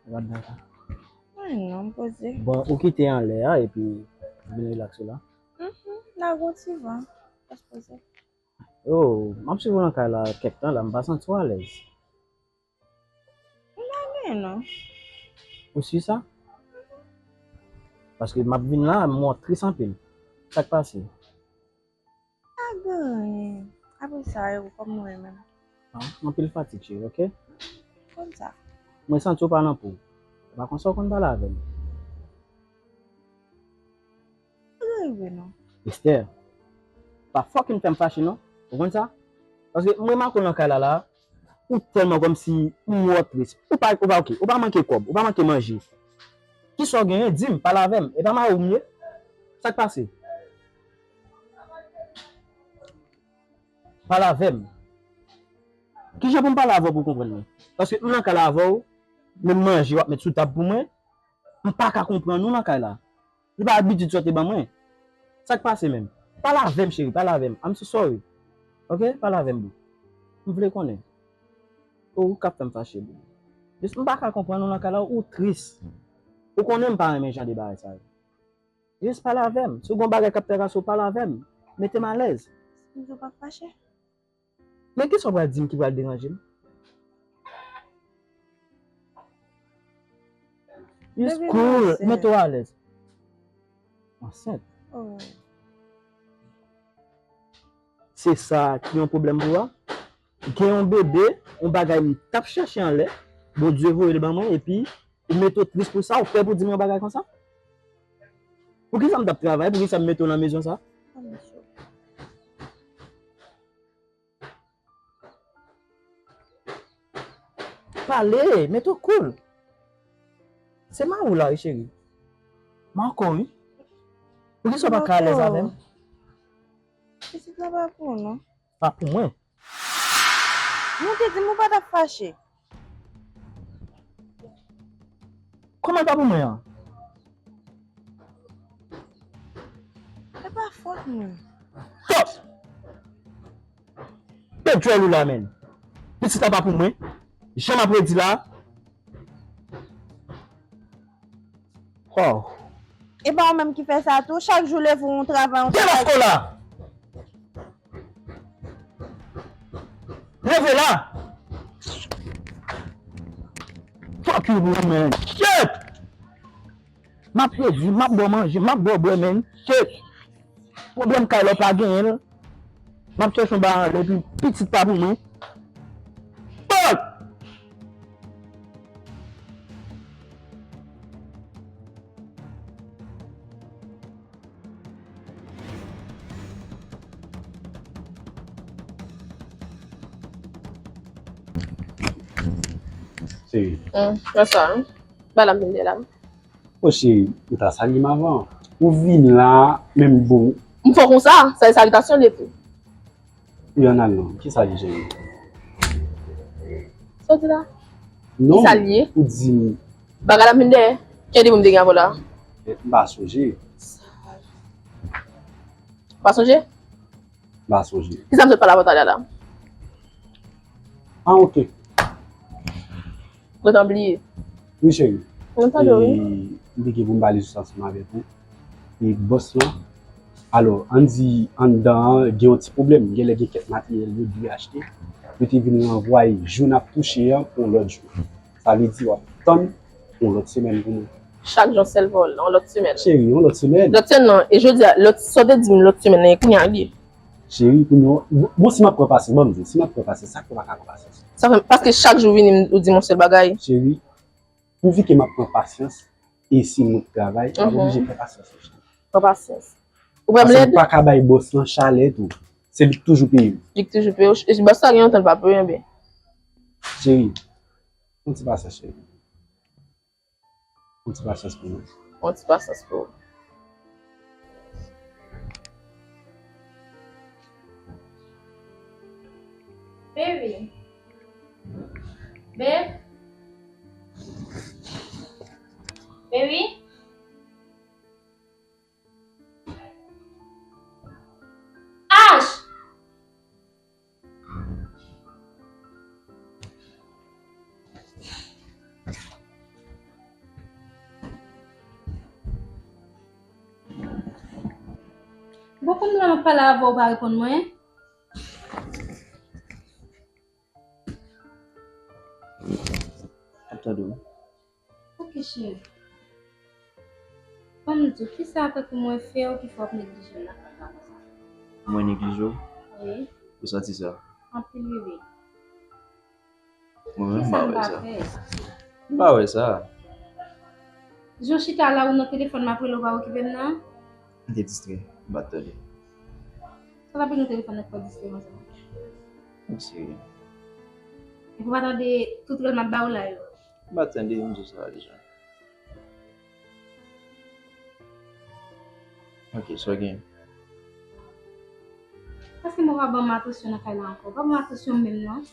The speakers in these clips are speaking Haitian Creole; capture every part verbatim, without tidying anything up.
What the hell? Ay non, m poze. Bon, ou kite anlè a epi vin rilaks ou la. Mhm, la gon ti van. Fòs poze. Yo, m ap swiv ou nan kay la kèk tan la, m pa santi w alèz. M pa gen non. Ou si sa? Paske m ap vin la, m wè w tris anpil. Sa k pase? Pa gen anyen. Apre sa, yo, kòm mwen menm. Ah, anpil fatig, cheri, oke? Konn sa. Mwen santi w pa nan po w. E pa konsa w konn pale avè m. Pa gen rive non. Esther, pa fucking fè m fache non. Ou konn sa? Paske m remake w nan kay la la, ou tèlman kòmsi m wè w tris. Ou pa, ou pa oke, ou pa manke kòb, ou pa manke manje. Kisa w genyen? Di m, pale avè m. E pa mari w m ye? Sa k pase? Pale avè m. Kijan pou m pale avè w pou w konprann mwen? Paske m nan kay la avè w, menm manje w ap met sou tab pou mwen, m pa ka konprann ou nan kay la. Se pa abitid sa w te ban mwen. Sa k pase menm? Pale avè m, cheri, pale avè m. I'm so sorry. Oke? Pale avè m, boo. M vle konnen. Ou k ap fè m fache, boo. Jis m pa ka konprann ou nan kay la, ou tris. Ou konnen m pa renmen jan de bagay sa yo. Jis pale avè m. Si w gen yon bagay k ap trakase w, pale avè m. Mete m alèz. M di w pa fache. Men kisa w pral di m ki pral deranje m? Just Baby, cool, m ansent. Mete w alèz. Ansent? Oh. Se sa ki yon pwoblèm pou w a? Gen yon bebe, yon bagay m t ap chèche anlè, Bondye voye l ban mwen, epi ou mete w tris pou sa, ou pè pou di m yon bagay konsa? Poukisa m t ap travay? Poukisa m mete w nan mezon sa? Oh, mesye. Pale, mete w cool. Se mari w la, wi, cheri. Marco, wi. Poukisa w pa ka alèz avè m? Pitit la pa pou ou, non. Pa pou mwen. Nou te di m ou pa t ap fache. Kòman l pa pou mwen an? Se pa fòt mwen. Stop! Pèt djòl ou la, menn. Pitit la pa pou mwen. Jan m ap redi la. Oh. E pa ou menm ki fè sa tou. Chak jou leve ou travay, ou travay. Demasko la! Leve la! Fuck you, bro, man. Shit! M ap redi, m ap ba w manje, m ap ba w bwè, man. Shit! Pwoblèm kay la w pa genyen l. M ap chèche yon bagay anlè, epi pitit pa pou mwen. Fuck! Cheri. Hum, wè sa, hein? Ba la m vin de la. O cheri, ou ta salye m avan. Ou vin la, menm bon. M fè w konsa, sa se salitasyon li ye tou. Ou ann al non. Kisa li, cheri? Sa w di la? Non. Kisa li ye? Ou di m. Bagay la m vin dèyè. Ki randevou m te gen avè w la? M pa sonje. Pa sonje? M pa sonje. Kisa m sot pale avè w talè la? Ah, ok. Gentan bliye. Wi, cheri. Mwen tande w, wi. E, m te gen pou m pale sou sa ansanm avèk ou. E bòs lan, alò, ann di anndan an, gen yon ti pwoblèm. Genlè gen kèk materyèl yo dwe achte. Yo te vin ranvwaye jou n ap touche an pou yon lòt jou. Sa vle di w ap tann yon lòt semèn pou mwen. Chak jou yon sèl vòl, yon lòt semèn. Cheri, yon lòt semèn. Lòt semèn nan, e jodi a, lòt, sa w te di m lòt semèn nan, e kounye a li. Cheri, pou nou, bon, bon, si m ap pran pasyans, ban m di w, si m ap pran pasyans, sa k fè w pa ka pran pasyans? Sa fè, paske chak jou vini, m- ou di m yon sèl bagay. Cheri, pouvi ke m ap pran pasyans, e si m ap travay, m ap Mhm. oblije pran pasyans, cheri. Pran pasyans. Ou pran Paske lèd? M pa ka bay bòs lan chalè tou. Se li k toujou peye m. Li k toujou peye w. E bòs la gen lontan l pa peye w, enben. Cheri, yon ti pasyans, cheri. Yon ti pasyans pou mwen. Yon ti pasyans pou ou. Baby. Babe. Baby. Ash! Ou konn lè m ap pale avè w, ou pa reponn mwen? M ap tande w. Ok, cheri. Ban m di w, kisa tankou mwen fè w ki fè w ap neglije m nan kay la konsa? Mwen neglije w? Wi. Ou santi sa? Anpil, wi, wi. Mwen menm, m pa wè sa. M pa wè sa. Jou chita la, ou nan telefòn, m ap rele w, pa okipe m nan. M te distrè, m pa t tande. Sa t ap gen telefòn nan ki fè w distrè konsa? M serye. Epi w pa tande tout rèl m ap ba w la yo? M pa tande, m di w sa deja. Ok, sa w gen? Paske mwen pa ban m atansyon nan kay la ankò. Pa ban m atansyon menm non.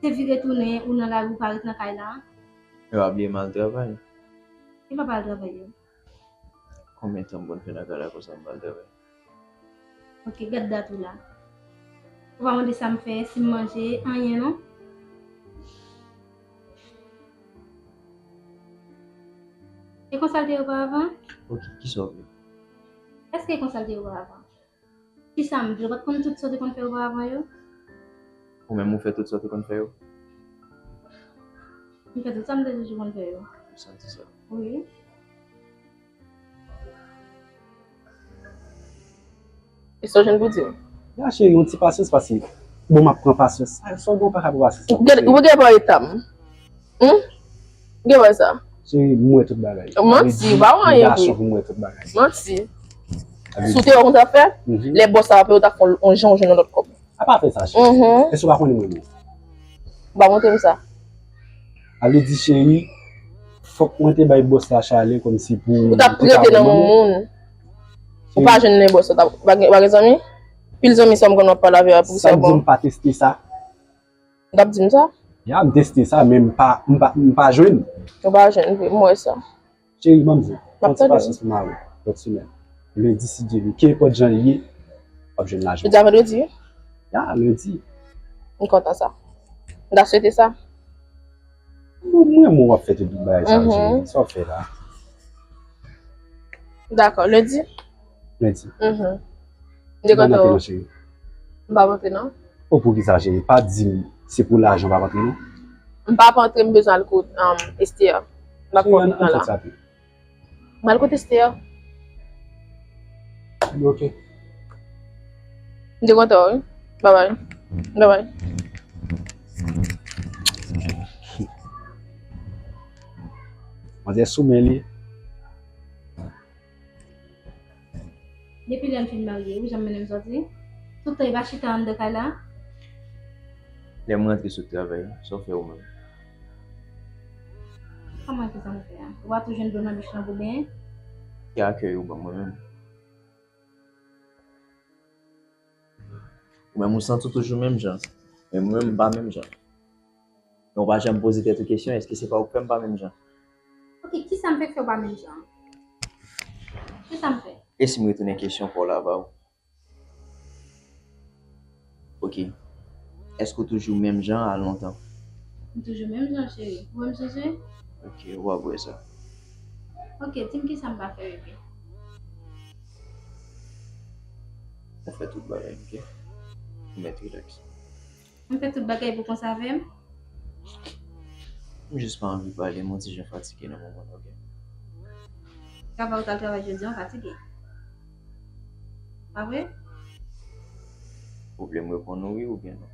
Se vire tounen ou nan lari ou pa ret nan kay la. Yo pa bliye m al travay. E pa pa al travay yo. Konbyen tan m konn fè nan kay la konsa m pa al travay? Ok, gad dat ou la. Ou pa mande sa m fè, si m manje, anyen non. E konsa l te ye oparavan? Ok, kisa w vle? Èske e konsa l te ye oparavan? Kisa m vle? Ou pa t konn tout sa w te konn fè oparavan yo? Ou menm ou fè tout sa w te konn fè yo? M fè tout sa m te toujou konn fè yo. Ou santi sa? Wi. E sa w jwenn pou di m? Ya, cheri, yon ti pasyans, paske, bon, m ap pran pasyans. Sa, sa w gen, ou pa ka pran pasyans. Ou gen, ou gen pa eta m. Hmm? Ou gen pa sa? Cheri, m wè tout bagay. Manti, ou pa wè anyen vre. Pou m wè tout bagay. Manti. Si w te wè yon zafè, lè bòs la ap yo t ap fè yon jan ou jwenn yon lòt kòb. A pa fè sa, cheri. Mhm. Èske w pa konnen mwen menm? Ou pa montre m sa. A vle di, cheri, fòk mwen te bay bòs la chalè kòmsi pou ou t ap prete nan men moun. Ou pa jwenn nan bòs la, ou pa gen, ou pa gen zanmi? Pil zanmi sa m konn w ap pale avè a pou sa bon. Sa k di m pa teste sa? Ou t ap di m sa? Ya, m teste sa, men m pa, m pa, m pa jwenn. Ou pa jwenn vre, m wè sa. Cheri, ban m di w, pran ti pasyans pou m avè w lòt semèn. Lendi, si Dye vle, kenenpòt jan l ye, w ap jwenn lajan. Jodi a vandredi? Ya, lendi. M kontan sa. M ta swete sa. Bon, mwen, mwen w ap fè tout bagay sa, cheri. Sa w ap fè la? Dakò, lendi? Lendi. Mhm. M te kontan. Ou pa antre non, cheri? M pa antre non. O, poukisa, cheri? Pa di m se pou lajan w pa antre non. M pa antre, m bezwen al kot, um, Esther. M pa konn la. M al kot Esther. Ok. M te kontan, wi. Bye bye. Bye bye. Manzè sou men li. Depi lè m fin marye, ou janm mennen m sòti? Tout tan e pa chita anndan kay la? Lè m rantre sot travay, sa w fè ou menm? Kòman ki sa m fè a? Ou pa tou jwenn dlo nan bich lan pou benyen? Ki akèy ou ban mwen menm? Ou menm ou santi w toujou menm jan. Men mwen menm m pa menm jan. Men ou pa janm poze tèt ou kesyon, èske se pa ou k fè m pa menm jan? Ok, kisa m fè k fè w pa menm jan? Kisa m fè? E si m retounen kesyon pa w la ba w? Ok. Èske w toujou menm jan a lontan? M toujou menm jan, cheri. Ou wè m chanje? Ok, ou ap wè sa. Ok, di m kisa m pa fè, bebe. Ou fè tout bagay, ok? Ou mèt rilaks. M fè tout bagay pou konsa avè m? M jis pa anvi pale, m on ti jan fatige nan moman, ok? Travay ou t al travay jodi a, w fatige. Pa vre? Ou vle m reponn ou wi oubyen non?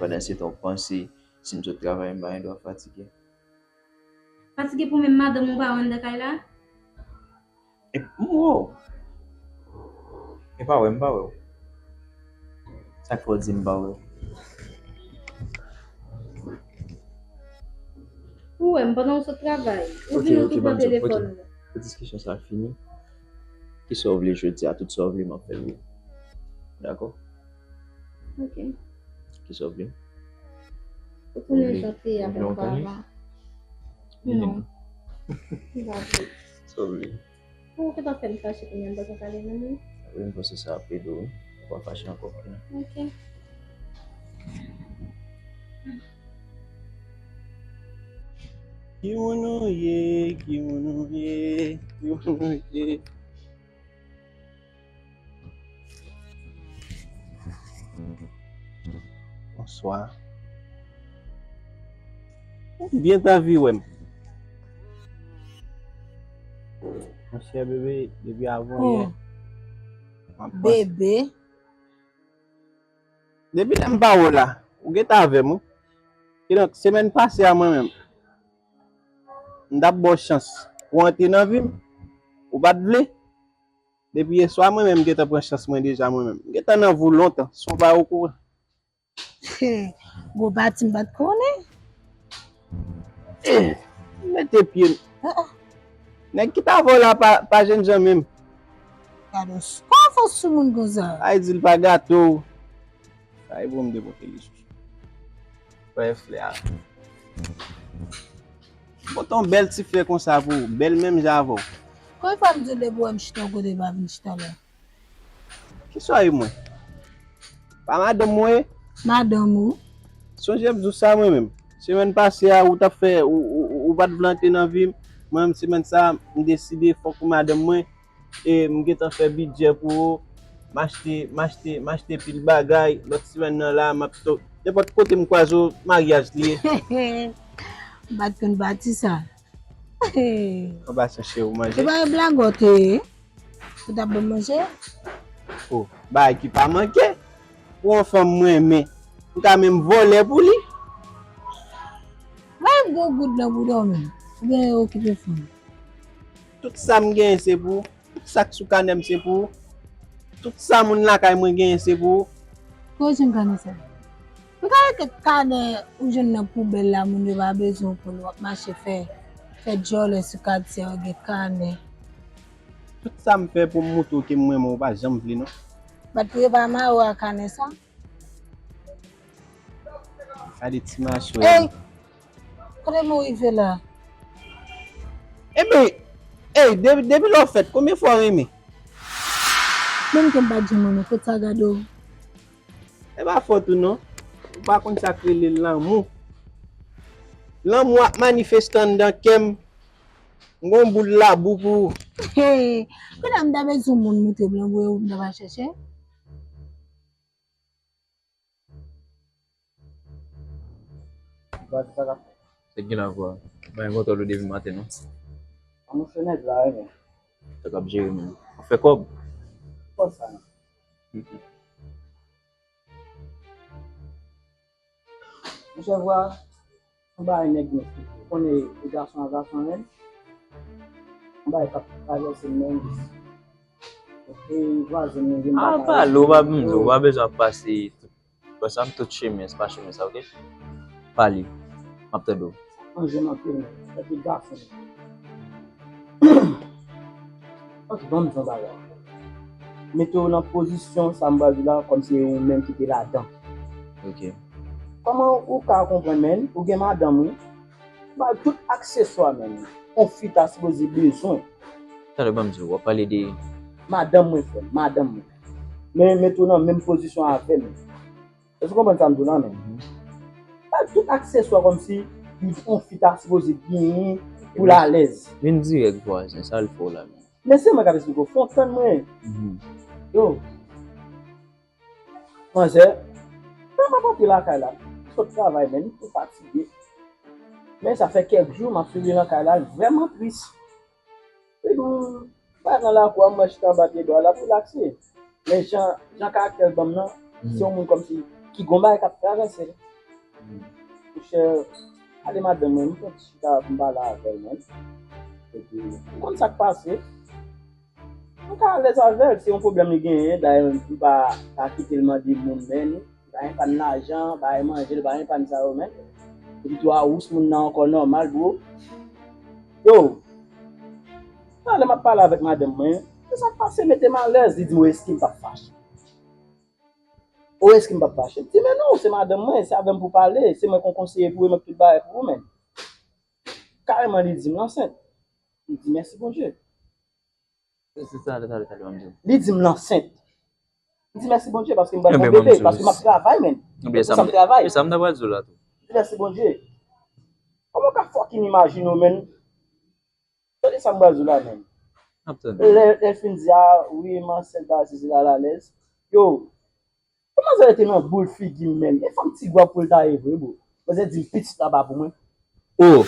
Pandan se tan w panse, si m sot travay, m pa gen dwa fatige. Fatige pou menm madanm ou pa wè anndan kay la? E, m wè w. E pa wè, m pa wè w. Sa k fè w di m pa wè w? Ou wè m pandan w sot travay. Ou vin ou tou pran telefòn ou. Pou diskisyon sa fini, kisa w vle jodi a, tout sa w vle m ap fè l wi. Dakò? Ok. Kisa w vle? Ou tounen jan w te ye avè m avan. Non. M pa vle. Sa w vle? Ou gentan fè m fache kounye a, m pa ka pale non mwen. Wi, m panse sa ap ede w wi. Ou pa fache ankò kounye a. Ok. Ki moun ou ye, ki moun ou ye, ki moun ou ye? Bonswa. Ou byen t anvi wè m. Monchè bebe, depi avan yè, m ap panse. Bebe. Depi lè m pa wè w la, ou gentan avè m, wi. Kidonk, semèn pase a mwen menm, m t ap ba w chans pou w antre nan vi m, ou pa t vle. Depi yè swa, mwen menm, m gentan pran chans mwen deja, mwen menm. M gentan nan vi w lontan, san w pa okouran. Gwo pati m pa t konnen. Mete pye m. Ah, ah. Nèg ki t avè w la pa, pa jennjan menm. Gade, kòman fò sou moun konsa? Ay di l pa gate w. Sa e bon m depote li chouchou. Wè flè a. Pote yon bèl ti flè konsa pou ou, bèl menm jan avè w. Konbyen fwa m di w depi w wè m chita yon kote pa vin chita la? Kisa w ye mwen? Pa madanm mwen ye? Madanm ou. Sonje m di w sa mwen menm. Semèn pase a ou t ap fè, ou, ou, ou, ou pa t vle antre nan vi m. Mwen menm semèn sa a, m deside fòk ou madanm mwen. E m gentan fè bidjè pou ou. M achte, m achte, m achte pil bagay. Lòt semèn nan la, m ap to-, nenpòt kote m kwaze w, maryaj li ye. M pa t konn pati sa. Anba chèche ou manje. Se pa yon blag ou te ye? Ou t ap ban m manje? Oh, bagay ki pa manke. Pou yon fanm mwen renmen, m ka menm vòlè pou li. Bay gwo goud nan bouda w menm. Ou genyen okipe fanm. Tout sa m genyen se pou ou. Tout sa k sou kanè m se pou ou. Tout sa moun lakay mwen genyen se pou ou. Kote w jwenn kanè sa? Ou ka rete kanè ou jwenn nan poubèl la, moun yo pa bezwen w pou l, w ap mache fè, fè djòlè sou katye a, w gen kanè. Tout sa m fè pou m moutre w ke m renmen w, ou pa janm vle non. Bat pou yo pa mare w a kanè sa. Gade ti machwè. Ey! Kote nou rive la? Ebyen, ey, de-, depi lè w fèt, konbyen fwa w renmen? Menm ke m pa t janm renmen, kote sa gade w? E pa fòt ou non. Ou pa konn sa k rele lanmou. Lanmou ap manifeste anndan kè m. M gon boul labou pou ou. Hey, kounye a m ta bezwen moun moutre m lanmou e ou m ta va chèche. Gade sa k ap fèt. Se ki nan kwa? Mwen gen kontwòl ou depi maten non. A monchè nèg la renmen. Sa k ap jere menm. Ou fè kòb? Kòb sa non. Monchè vwa, yon bagay nèg mèt fè. Ou konnen e gason a gason menm. Yon bagay k ap travèse m menm. E vwazen mwen gen bagay. A pale, ou pa bezwen, ou pa bezwen ap pase tout. Bon, sa m tout chemen, se pa chemen sa, oke? Pale. M ap tande w. Manje m anpil, men. Epi gason. Ok, ban m di yon bagay. Mete w nan pozisyon, sa m pral di la, kòmsi e ou menm ki te ladan. Ok. Kòman ou ka konprann, men? Ou gen madanm ou, bay tout akseswa, men. On fi ta sipoze bezwen. Talè, ban m di w, w ap pale de. Madanm mwen, frè m, madanm mwen. Men, mete w nan menm pozisyon avè m. Èske w konprann sa m di w la, men? Bay tout akseswa kòmsi yon fi ta sipoze genyen pou l alèz. Vin dirèk, vwazen, sa l fè w la menm? Men se mwen k ap esplike w, fò w tann mwen. Yo. Manzè, lè m ap antre lakay la, m sot travay, men m tou fatige. Men sa fè kèk jou m ap swiv li nan kay la, l vrèman tris. Epi m pa nan lakou a, m wè chita anba pye dwa l ap rilakse. Men jan, jan karaktè l ban m nan, se yon moun kòmsi ki gon bagay k ap travèse l. Monchè, ale madanm mwen, m fè ti chita pou m pale avè l, men. Epi, m konn sa k pase. M ka alèz avè l, se yon pwoblèm li genyen, dayè m pa ka kite l mande moun, men. Li pa epann lajan, pa manje, li pa epann sa yo menm. Epi tou a wous moun nan ankò nòmal, bro. Yo, talè m ap pale avèk madanm mwen, se sa k pase mete m alèz, li di m, "O, èske m p ap fache? O, èske m p ap fache?" M di, "Men non, se madanm mwen, se avè m pou pale, se mwen kon konseye pou ou, mwen tout bagay pou ou menm." Kareman, li di m l ansent. M di, "Mèsi Bondye." Se sa, talè, talè, talè, m di w. Li di m l ansent. M di mèsi Bondye paske m pral gen bebe, paske m ap travay, men. Se pou sa m travay. E sa m ta pral di w la tou. M di mèsi Bondye. Kòman w ka fucking imajine w, men? Tande sa m pral di w la, men. Lè, lè l fin di, a, wi, m ansent, bagay, sesi, la, l alèz. Yo, Manzè rete nan boul figi m menm. E fanm ti gwòg pou l ta ye vre, bro. Manzè di m pitit la pa pou mwen. Oh,